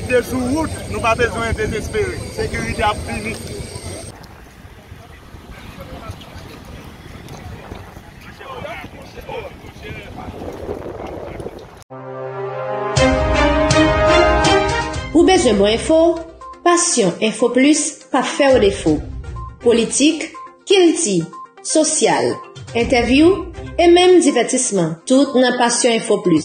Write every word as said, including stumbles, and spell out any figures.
Te sou wout, nou pa bezwen dezespere. Sekirite ap vini. Ou bezwen bon enfo? Passion Info Plus p ap fè w defo. Politik, kilti, sosyal, entèvyou e menm divètisman, tout nan Passion Info Plus.